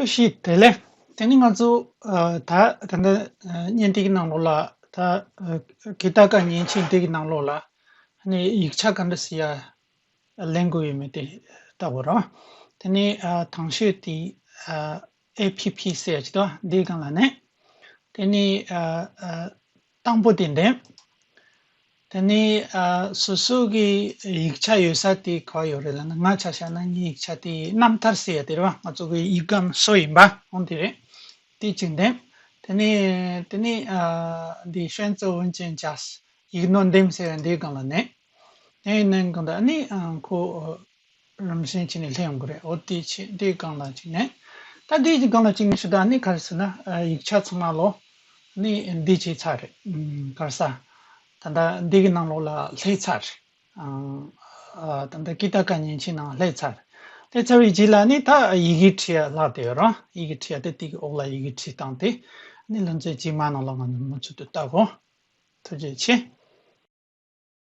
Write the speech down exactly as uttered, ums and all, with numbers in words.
ཐུགས་རྗེ་ཆེ། དེ་ལས་དེ་ནི་ང་ཚོ་ཨ་ད་ད་ལྟ་ཨ་བརྙན་འདི་གི་ནང་ལོགས་ལ་ད་ཨ་གི་ཏ་ཀ་མཉེན་ཆས་འདི་གི་ནང་ལོགས་ལ་ཨ་ནི་ཡིག་ཆ་ག་འདྲ་ཟེར་ཡ་ལེན་དགོས་ཡོད་མེད་དེ་ལྟ་བུ་རེད། དེ་ནི་ཨ་དང་ཤོས་དེ་ཨ་ཨེ་ཕི་ཕི་ཟེར་ཡ་ཅིག་འདུག་འདིའི་སྒང་ལ་ནས། དེ་ནི་ཨ་ཨ་དང་པོ་དེ་འདེམས། དེ་ནི་ཨ་སོ་སོ་གི་ཡིག་ཆ་ཡོད་ས་དེ་ག་པར་ཡོད་རེད་ལབ་ན། ང་ཆ་བཞག་ན་ངའི་ཡིག་ཆ་དེ་རྣམ་ཐར་ཟེར་ཡ་དེ་རེད་བ། ང་ཚོ་གི་ཡིག་སྒམ་སོ་ཡིན་པ་འོང་དེ་རེད། དེ་གཅིག་འདེམས། དེ་ནི་དེ་ནི་ཨ་འདི་ཧྲན་ཙེ་ཝུན་ཅན་ཇཱས་ཡིག་ནོར་འདེམས་ཟེར་ཡ་འདིའི་སྒང་ལ་ནས། དེ་ནས་གང་ལྟར་ཨ་ནི་ཨ་ཁོ་རང་བཞིན་བྱས་ནས་སླེབས་ཡོང་གི་རེད། འོ་དེ་བྱས་དེའི་སྒང་ལ་གཅིག་ནས། ད་དེའི་སྒང་ལ་གཅིག་ནས་ཞུ་ད་ཨ་ནི་ག་རེ་ཟེར་ན་ཨ་ཡིག་ཆ་ཚང་མ་ལོ་ཨ་ནི་འདི་བྱས་ཚར་རེད། ཨམ་ག་རེ་ཟ། ད་ལྟ་འདི་གི་ནང་ལོགས་ལ་སླེབས་ཚར་རེད། ཨ་ད་ལྟ་ཀི་ཏ་ཀ་མཉེན་ཆས་ནང་སླེབས་ཚར་རེད། དེ་ཚར་བའི་རྗེས་ལ་ནི་ད་ཡི་གེ་བྲིས་ཡ་ལྷག་བསྡད་ཡོད་རེད། ཡི་གེ་བྲིས་ཡ་དེ་དེ་གི་འོག་ལ་ཡི་གེ་བྲིས་སྟངས་དེ་ཨ་ནི་ལྷུན་རྩེ་རྗེས་མ་ནང་ལོགས་ང་ཚོ་མུ་མཐུད་དུ་ལྟ་དགོས། ཐུགས་རྗེ་ཆེ།